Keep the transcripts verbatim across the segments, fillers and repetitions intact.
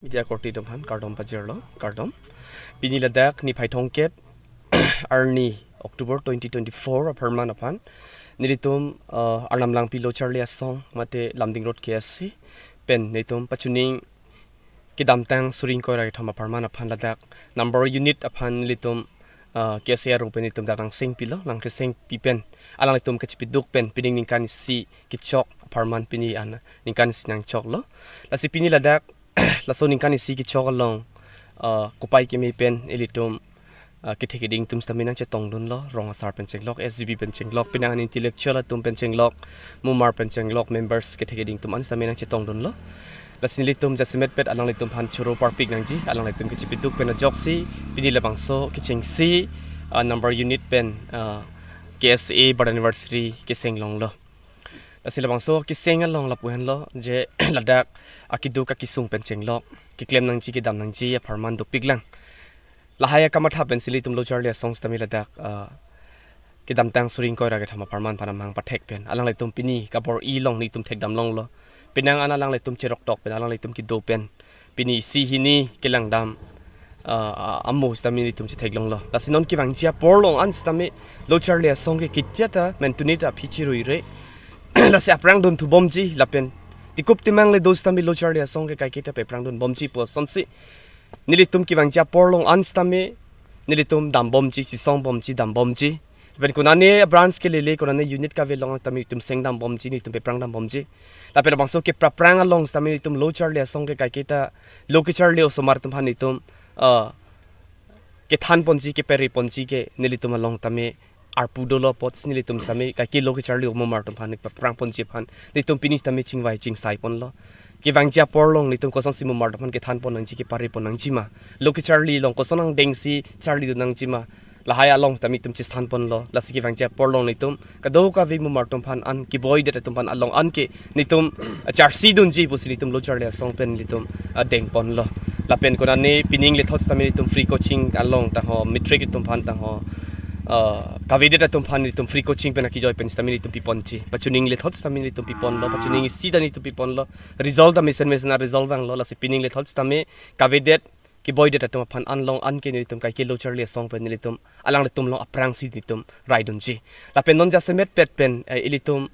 Media korte atum aphan kardom pajirlo, kardom. Pini ladak niphai thomkep arni October twenty twenty-four apharman aphan nelitum, uh, Arnam Langpi Locharli Asong mate Lumding Road K S A pen nelitum pachuning kedamtang suri ingkoi ra kethom apharman aphan ladak number unit aphan nelitum, uh, K S A aru pen nelitum dak nangseng pilo, nangseng pi pen alanglitum kachipiduk pen pining ningkan isi kechok apharman pini an ningkan isi nangchoklo. Lasi pini ladak laso ningkan isi kechok along, uh, kopai keme pen ilitum, uh, kethek keding atum sitame nangchetongdunlo, rong asar pen chenglok, S G B pen chenglok, penang an intellectual atum pen chenglok, mumar pen chenglok, members kethek keding atum an sitame nangchetongdunlo. Lasi nelitum jasemet pet alanglitum aphan choro parpik nangji, alanglitum kachipiduk pen ajoksi pini labangso kechengsi, uh, number unit pen, uh, K S A birth anniversary keseng longlo. Lasi labangso keseng along lapu henlo je ladak akeduk akesung pen chenglok, keklem nangji kedam nangji apharman dopiklang. Lahai akamatha pensi ilitum Locharli Asong sitame ladak, ah, kedamtang suri ingkoi ra kethom apharman aphan amahang pathek pen alanglitum pini kabor-i along nelitum thekdam longlo. Penang an alanglitum cheroktok pen alanglitum kedo pen pini isi hini kelangdam, ah, ah, amo sitame nelitum chetheklonglo. Lasi non kevangji apor along an sitame Locharli Asong ke ketia ta mentuni ta aphi chiruire. Lasi aphrang dunthu bomji lapen tikup timang le do sitame Locharli Asong ke kaiketa paphrang dun bomji pu asonsi nelitum kevangji apor along an sitame nelitum dam bomji, chesong bomji, dam bomji. Pen konane branch kelele, konane unit kave along tame itum seng dam bomji, nelitum paphrang dam bomji. Lapen labangso kepaphrang along sitame nelitum Locharli Asong ke kaiketa, Lo Kecharli osomar atum aphan nelitum, ah, kethan ponji, kepere ponji ke nelitum along tame arpu dolo apotsi nelitum sitame kaike Lo Kecharli omomar atum aphan paphrang ponji aphan nelitum pini sitame chingvai chingsai ponlo. Kevangji apor along nelitum kosonsi momar atum aphan kethan pon nangji, kepare pon nangji ma, Lo Kecharli along koson angdengsi charlidun nangji ma, lahai along sitame itum chethan ponlo. Lasi kevangji apor along nelitum kadokave momar atum aphan an, keboi det atum aphan along an ke nelitum, ah, charsi dunji pusi nelitum Locharli Asong pen nelitum, ah, deng ponlo. Lapen konane pining lethot sitame nelitum free coaching along tangho, matric atum aphan tangho, ah, kavedet atum aphan nelitum free coaching pen akejoi pen sitame nelitum pi ponji. Pachuning lethot sitame nelitum pi ponlo, pachuning isi ta nelitum pi ponlo. Result ta mesen mesen a-result vanglo, lasi pining lethot sitame kavedet keboi det atum aphan an along an ke nelitum kaike Locharli Asong pen nelitum alanglitum along aphrangsi nelitum raidunji. Lapen non jasemet pet pen, eh, ilitum,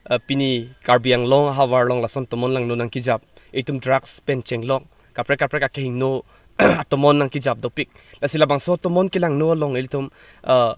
eh, pini Karbi Anglong ahavar along lason tomon langno nangkejap, itum drugs pen chenglok, kaprek kaprek akehingno atomon nangkejap dopik. Lasi labangso tomon kelangno along ilitum, eh,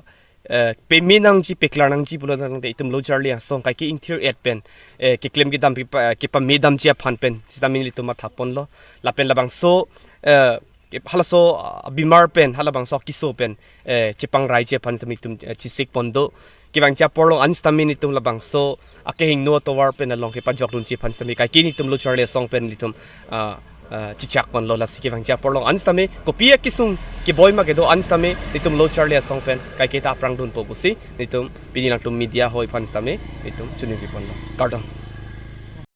eh, peme nangji, peklar nangji pulo tangte itum Locharli Asong kaike ingthir-et pen, eh, keklem kedam kepa-, kepamedamji aphan pen sitame nelitum matha ponlo. Lapen labangso, eh, ke-, halaso, ah, bimar pen, halabangso keso pen, eh, chepangraiji aphan sitame itum, eh, chesik pon do. Kevangji apor along an sitame nelitum labangso akehingno atovar pen along kepajokdunji aphan sitame kaike nelitum Locharli Asong pen nelitum, ah, ah, chechak ponlo. Lasi kevangji apor along an sitame kopi akesung keboi ma kedo an sitame nelitum Locharli Asong pen kaiketa aphrang dunpo pusi nelitum pini nangtum media hoi aphan sitame nelitum chuning pi ponlo. Kardom.